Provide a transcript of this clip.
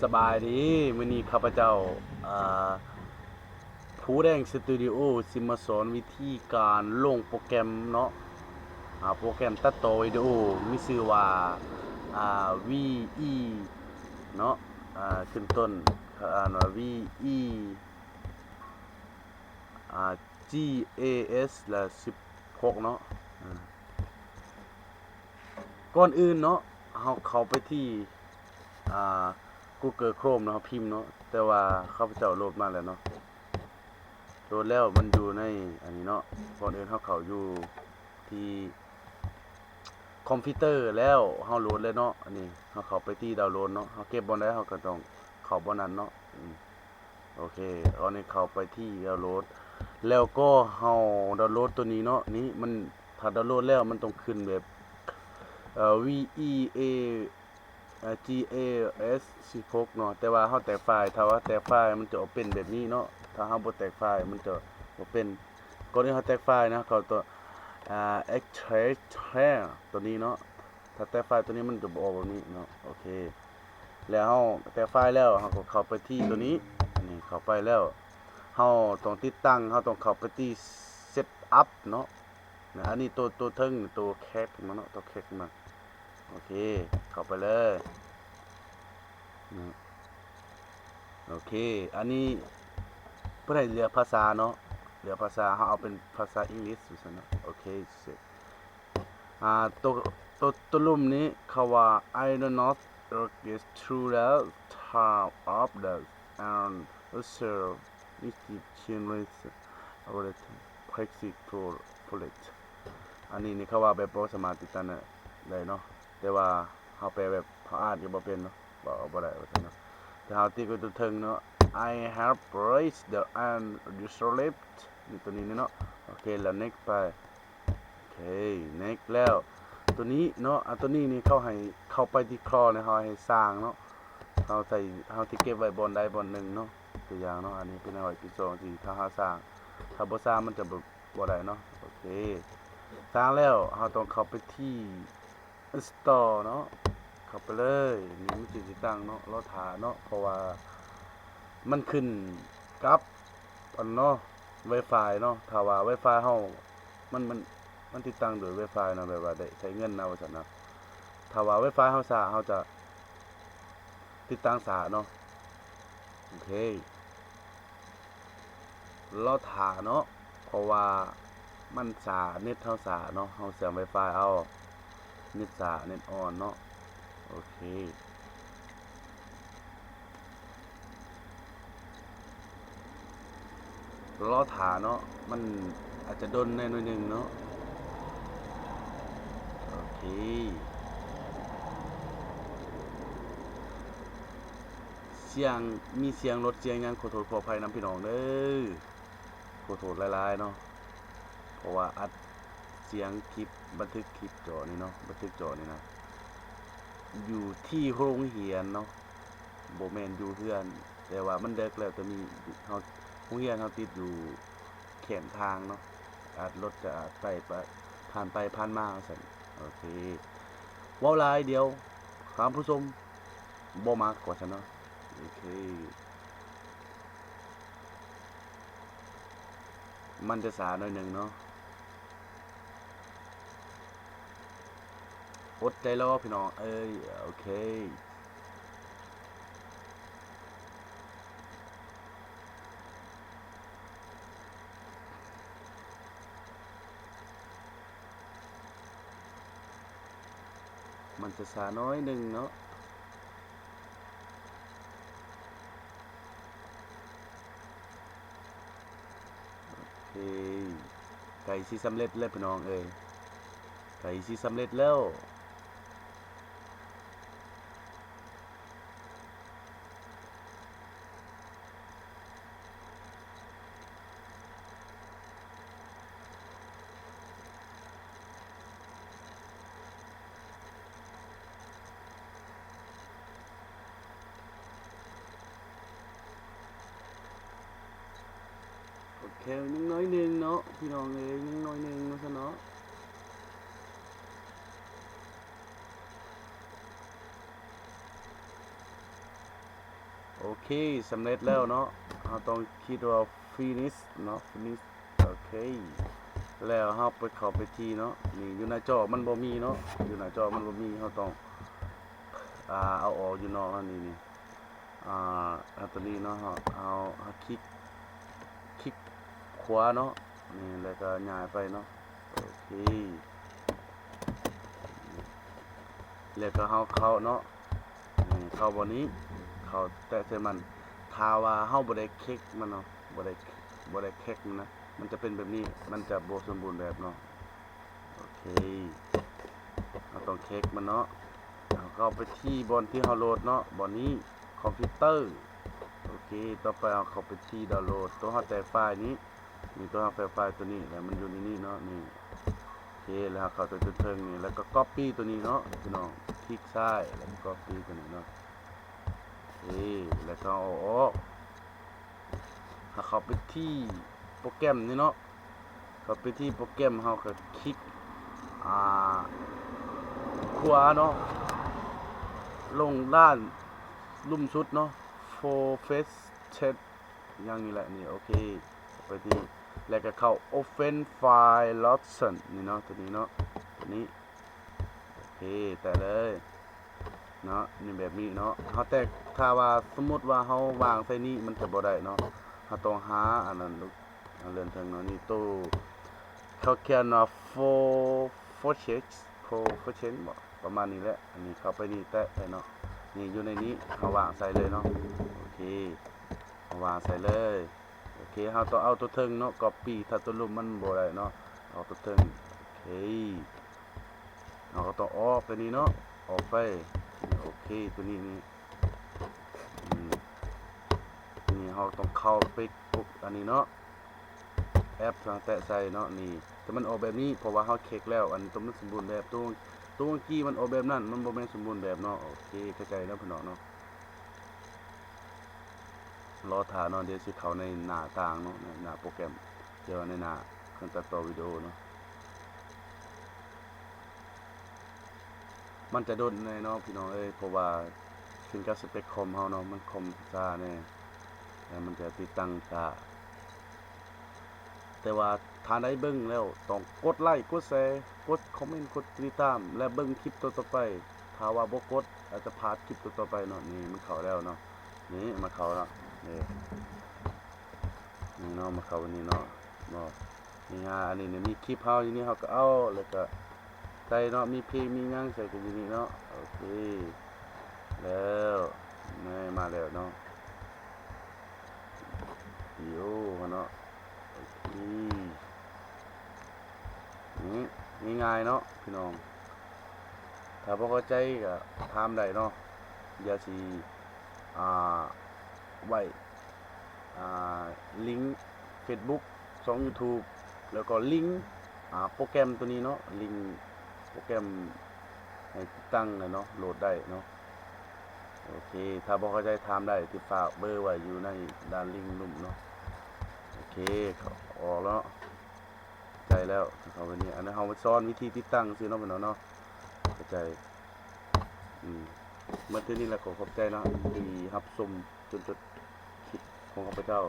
ສະບາຍດີ ມື້ນີ້ຂ້າພະເຈົ້າ ອ່າ ພູແດງສະຕູດິໂອ ຊິມາສອນວິທີການລົງໂປຣແກຣມເນາະ ອ່າ ໂປຣແກຣມຕັດຕໍ່ວິດີໂອ ມີຊື່ວ່າ ອ່າ ວີອີ ເນາະ ອ່າ ຂຶ້ນຕົ້ນ ອ່ານວ່າ ວີອີ ອ່າ ຈີເອເອັສ ແລະ ສິບຫົກເນາະ ອ່າ ກ່ອນອື່ນເນາະ ເຮົາເຂົ້າໄປທີ່ ອ່າ ກູເກີໂຄຣມເນາະ ເຮົາພິມເນາະ ແຕ່ວ່າຂ້າພະເຈົ້າໂຫຼດມາແລ້ວເນາະ ໂຫຼດແລ້ວມັນຢູ່ໃນອັນນີ້ເນາະ ກ່ອນອື່ນເຮົາເຂົ້າຢູ່ທີ່ຄອມພິວເຕີແລ້ວ ເຮົາໂຫຼດແລ້ວເນາະ ອັນນີ້ເຮົາເຂົ້າໄປທີ່ດາວໂຫຼດເນາະ ເຮົາເກັບບ່ອນໃດເຮົາກໍຕ້ອງເຂົ້າບ່ອນນັ້ນເນາະ ອືມ ໂອເຄ ຕອນນີ້ເຂົ້າໄປທີ່ດາວໂຫຼດ ແລ້ວກໍເຮົາດາວໂຫຼດຕົວນີ້ເນາະ ນີ້ມັນ ຖ້າດາວໂຫຼດແລ້ວມັນຕ້ອງຂຶ້ນແບບ ເອີ ວີອີເອ ເອີ ຈີເອເອັສ ສິບຫົກເນາະ ແຕ່ວ່າເຮົາແຕກໄຟລ໌ ຖ້າວ່າແຕກໄຟລ໌ມັນຈະອອກເປັນແບບນີ້ເນາະ ຖ້າເຮົາບໍ່ແຕກໄຟລ໌ມັນຈະບໍ່ເປັນ ກ່ອນອື່ນເຮົາແຕກໄຟລ໌ນະ ເຂົ້າຕົວ ອ່າ ເອັກເຊັກແທຣກ ຕົວນີ້ເນາະ ຖ້າແຕກໄຟລ໌ຕົວນີ້ມັນຈະບໍ່ອອກແບບນີ້ເນາະ ໂອເຄ ແລ້ວເຮົາແຕກໄຟລ໌ແລ້ວ ເຮົາກໍເຂົ້າໄປທີ່ຕົວນີ້ ນີ້ເຂົ້າໄປແລ້ວ ເຮົາຕ້ອງຕິດຕັ້ງ ເຮົາຕ້ອງເຂົ້າໄປທີ່ເຊັດອັບເນາະ ນະ ອັນນີ້ໂຕ ໂຕເທິງ ໂຕແຄກມາເນາະ ໂຕແຄກມາ ໂອເຄ ເຂົ້າໄປເລີຍ ນະ ໂອເຄ ອັນນີ້ເພິ່ນໃຫ້ເລືອກພາສາເນາະ ເລືອກພາສາ ເຮົາເອົາເປັນພາສາອັງກິດວ່າຊັ້ນເນາະ ໂອເຄ ເຊັດ ອ່າ ໂຕ ໂຕ ໂຕລຸ່ມນີ້ເຂົາວ່າ I do not register the time of the and reserve is the generous or the practice for for it ອັນນີ້ນີ້ເຂົາວ່າແບບບໍ່ສາມາດຕິດຕັ້ງໄດ້ເນາະ ແຕ່ວ່າເຮົາແປແບບເຮົາອ່ານກໍບໍ່ເປັນເນາະ ເວົ້າບໍ່ໄດ້ວ່າຊັ້ນເນາະ ແຕ່ເຮົາຕິດໄວ້ຕົວເທິງເນາະ I have placed the and reserved ນີ້ຕົວນີ້ນີ້ເນາະ ໂອເຄ ແລ້ວ next ໄປ ໂອເຄ next ແລ້ວ ຕົວນີ້ເນາະ ອ່າ ຕົວນີ້ນີ້ເຂົາໃຫ້ເຂົ້າໄປທີ່ຄອລ ແລ້ວເຮົາໃຫ້ສ້າງເນາະ ເຮົາໃສ່ ເຮົາຊິເກັບໄວ້ບ່ອນໃດບ່ອນໜຶ່ງເນາະ ຕົວຢ່າງເນາະ ອັນນີ້ເປັນໄວ້ທີ່ສອງ ທີ່ຖ້າເຮົາສ້າງ ຖ້າບໍ່ສ້າງມັນຈະບໍ່ ບໍ່ໄດ້ເນາະ ໂອເຄ ສ້າງແລ້ວເຮົາຕ້ອງເຂົ້າໄປທີ່ install ເນາະ ເຂົ້າໄປເລີຍ ນີ້ມັນຊິຕິດຕັ້ງເນາະ ລໍຖ້າເນາະ ເພາະວ່າມັນຂຶ້ນກັບ ອັນເນາະ Wi-Fi ເນາະ ຖ້າວ່າ Wi-Fi ເຮົາ ມັນ ມັນ ມັນຕິດຕັ້ງໂດຍ Wi-Fi ເນາະ ແບບວ່າໄດ້ໃຊ້ເງິນນະວ່າຊັ້ນນະ ຖ້າວ່າ Wi-Fi ເຮົາຊ້າ ເຮົາຈະຕິດຕັ້ງຊ້າເນາະ ໂອເຄ ລໍຖ້າເນາະ ເພາະວ່າມັນຊ້າ ເນັດເຮົາຊ້າເນາະ ເຮົາເຊື່ອມ Wi-Fi ເອົາ ເນັດຊ້າ ເນັດອ່ອນເນາະ ໂອເຄ ລໍຖ້າເນາະ ມັນອາດຈະດົນແດ່ໜ້ອຍໜຶ່ງເນາະ ໂອເຄ ສຽງ ມີສຽງລົດສຽງຫຍັງ ຂໍໂທດຂໍອະໄພນຳພີ່ນ້ອງເດີ ຂໍໂທດຫຼາຍໆເນາະ ເພາະວ່າອັດສຽງຄລິບ ບັນທຶກຄລິບຈໍນີ້ເນາະ ບັນທຶກຈໍນີ້ນະ ຢູ່ທີ່ໂຮງຮຽນເນາະ ບໍ່ແມ່ນຢູ່ເຮືອນ ແຕ່ວ່າມັນເດິກແລ້ວ ຕອນນີ້ເຮົາ ໂຮງຮຽນເຮົາຕິດຢູ່ແຄມທາງເນາະ ອາດລົດຈະອາດໄປ ຜ່ານໄປຜ່ານມາວ່າຊັ້ນ ໂອເຄ ເວົ້າຫຼາຍດຽວທ່ານຜູ້ຊົມບໍ່ມັກວ່າຊັ້ນເນາະ ໂອເຄ ມັນຈະຊ້າໜ້ອຍໜຶ່ງເນາະ ອົດໃຈລໍພີ່ນ້ອງເອີຍ ໂອເຄ ມັນຈະຊ້າໜ້ອຍໜຶ່ງເນາະ ໂອເຄ ໃກ້ຊິສຳເລັດແລ້ວພີ່ນ້ອງເອີຍ ໃກ້ຊິສຳເລັດແລ້ວ. ໂອເຄ ຍັງໜ້ອຍໜຶ່ງເນາະ ພີ່ນ້ອງເອີຍ ຍັງໜ້ອຍໜຶ່ງວ່າຊັ້ນເນາະ. ໂ ໂອເຄ ສຳເລັດແລ້ວເນາະ. ເຮົາຕ້ອງຄລິກວ່າ finish ເນາະ finish. ໂອເຄ ແລ້ວເຮົາໄປເຂົ້າໄປທີ່ເນາະ ນີ້ຢູ່ໜ້າຈໍມັນບໍ່ມີເນາະ ຢູ່ໜ້າຈໍມັນບໍ່ມີ ເຮົາຕ້ອງ ອ່າ ເອົາອອກຢູ່ນອກເນາະ ນີ້ ນີ້ ອ່າ ອັນຕົວນີ້ເນາະ ເຮົາ ເຮົາ ເຮົາຄລິກ ຄລິກຂວາເນາະ ນີ້ ແລ້ວກໍຍ້າຍໄປເນາະ. ໂອເຄ ແລ້ວກໍເຮົາເຂົ້າເນາະ ນີ້ ເຂົ້າບ່ອນນີ້ ເຂົ້າແຕະໃສ່ມັນ. ຖ້າວ່າເຮົາບໍ່ໄດ້ເຊັກມັນເນາະ ບໍ່ໄດ້ ບໍ່ໄດ້ເຊັກມັນນະ ມັນຈະເປັນແບບນີ້ ມັນຈະບໍ່ສົມບູນແບບເນາະ. ໂອເຄ ເຮົາຕ້ອງເຊັກມັນເນາະ ເຮົາເຂົ້າໄປທີ່ບ່ອນທີ່ເຮົາໂຫຼດເນາະ ບ່ອນນີ້ ຄອມພິວເຕີ. ໂອເຄ ຕໍ່ໄປເຮົາເຂົ້າໄປທີ່ດາວໂຫຼດ ໂຕເຮົາແຕກໄຟລ໌ນີ້ ນີ້ ໂຕເຮົາແຕກໄຟລ໌ໂຕນີ້ ແລ້ວມັນຢູ່ໃນນີ້ເນາະ ນີ້. ໂອເຄ ແລ້ວເຮົາເຂົ້າໄປຕົວເທິງນີ້ ແລ້ວກໍກັອບປີ້ຕົວນີ້ເນາະ ພີ່ນ້ອງ ຄລິກຊ້າຍ ແລ້ວກໍກັອບປີ້ຕົວນີ້ເນາະ. ໂອເຄ ແລ້ວກໍເອົາອອກ ເຮົາເຂົ້າໄປທີ່ໂປຣແກຣມນີ້ເນາະ ເຂົ້າໄປທີ່ໂປຣແກຣມ ເຮົາກໍຄລິກ ອ່າ ຂວາເນາະ ລົງດ້ານລຸ່ມສຸດເນາະ Professional ຢ່າງນີ້ແຫຼະ ນີ້ ໂອເຄ ເຂົ້າໄປທີ່ ແລ້ວກໍເຂົ້າ Open File Location ນີ້ເນາະ ຕົວນີ້ເນາະ ຕົວນີ້ ໂອເຄ ແຕະເລີຍເນາະ ນີ້ ແບບນີ້ເນາະ. ເຮົາແຕະ ຖ້າວ່າສົມມຸດວ່າເຮົາວາງໃສ່ນີ້ ມັນຈະບໍ່ໄດ້ເນາະ ເຮົາຕ້ອງຫາອັນນັ້ນ ເລື່ອນເທິງເນາະ ນີ້ ໂຕເຂົາຂຽນວ່າ Pro-, Project Professional ບໍ່ ປະມານນີ້ແຫຼະ. ອັນນີ້ເຂົ້າໄປນີ້ ແຕະໄປເນາະ ນີ້ ຢູ່ໃນນີ້ ເຮົາວາງໃສ່ເລີຍເນາະ. ໂອເຄ ເຮົາວາງໃສ່ເລີຍ. ໂອເຄ ເຮົາຕ້ອງເອົາຕົວເທິງເນາະ ກັອບປີ້ ຖ້າຕົວລຸ່ມມັນບໍ່ໄດ້ເນາະ ເອົາຕົວເທິງ. ໂອເຄ ເຮົາກໍຕ້ອງອອກຕົວນີ້ເນາະ ອອກໄປ. ໂອເຄ ຕົວນີ້ນີ້ ອືມ ນີ້ເຮົາຕ້ອງເຂົ້າໄປກົດອັນນີ້ເນາະ ແອັບ ແຕະໃສ່ເນາະ ນີ້ ແຕ່ມັນອອກແບບນີ້ ເພາະວ່າເຮົາເຊັກແລ້ວ ອັນຕົວມັນສົມບູນແບບ ຕົວ ຕົວກີ້ມັນອອກແບບນັ້ນ ມັນບໍ່ແມ່ນສົມບູນແບບເນາະ. ໂອເຄ ເຂົ້າໃຈແລ້ວພີ່ນ້ອງເນາະ. ລໍຖ້າເນາະ ດຽວຊິເຂົ້າໃນໜ້າຕ່າງເນາະ ໃນໜ້າໂປຣແກຣມ ດຽວໃນໜ້າເຄື່ອງຕັດຕໍ່ວິດີໂອເນາະ. ມັນຈະດົນແດ່ເນາະພີ່ນ້ອງເອີຍ ເພາະວ່າຂຶ້ນກັບສະເປັກຄອມເຮົາເນາະ ມັນຄອມຊ້າແດ່ ແລ້ວມັນຈະຕິດຕັ້ງຊ້າ. ແຕ່ວ່າຖ້າໄດ້ເບິ່ງແລ້ວ ຕ້ອງກົດໄລ ກົດແຊ ກົດຄອມເມັນ ກົດຕິດຕາມ ແລະ ເບິ່ງຄລິບຕໍ່ໆໄປ. ຖ້າວ່າບໍ່ກົດ ອາດຈະພາດຄລິບຕໍ່ໆໄປເນາະ. ນີ້ມັນເຂົ້າແລ້ວເນາະ ນີ້ມັນເຂົ້າເນາະ ນີ້ ນີ້ເນາະ ມັນເຂົ້າອັນນີ້ເນາະ ເນາະ. ນີ້ ອາ ອັນນີ້ນີ້ມີຄລິບເຮົາຢູ່ນີ້ ເຮົາກໍເອົາ ແລ້ວກໍໃສ່ເນາະ ມີເພງມີຫຍັງໃສ່ກໍຢູ່ນີ້ເນາະ. ໂອເຄ ແລ້ວ ນີ້ມາແລ້ວເນາະ ວິດີໂອເນາະ. ໂອເຄ ນີ້ ງ່າຍໆເນາະພີ່ນ້ອງ. ຖ້າບໍ່ເຂົ້າໃຈກໍຖາມໄດ້ເນາະ ດຽວຊິ ອ່າ ໄວ້ ອ່າ ລິງເຟສບຸກ ຊ່ອງຢູທູບ ແລ້ວກໍລິງ ອ່າ ໂປຣແກຣມຕົວນີ້ເນາະ ລິງໂປຣແກຣມໃຫ້ຕິດຕັ້ງເນາະ ໂຫຼດໄດ້ເນາະ. ໂອເຄ ຖ້າບໍ່ເຂົ້າໃຈຖາມໄດ້ ທີ່ຝາກເບີໄວ້ຢູ່ໃນດ້ານລິງລຸ່ມເນາະ. ໂອເຄ ເຂົ້າອອກແລ້ວເນາະ ໃຈແລ້ວ ເຂົ້າໄປນີ້ ອັນນັ້ນເຮົາສອນວິທີຕິດຕັ້ງຊື່ເນາະ ພີ່ນ້ອງເນາະ ເຂົ້າໃຈ. ອືມ ໝົດເທົ່ານີ້ແຫຼະ ຂໍຂອບໃຈເນາະ ທີ່ຮັບຊົມຈົນຈົບຄລິບຂອງຂ້າພະເຈົ້າ.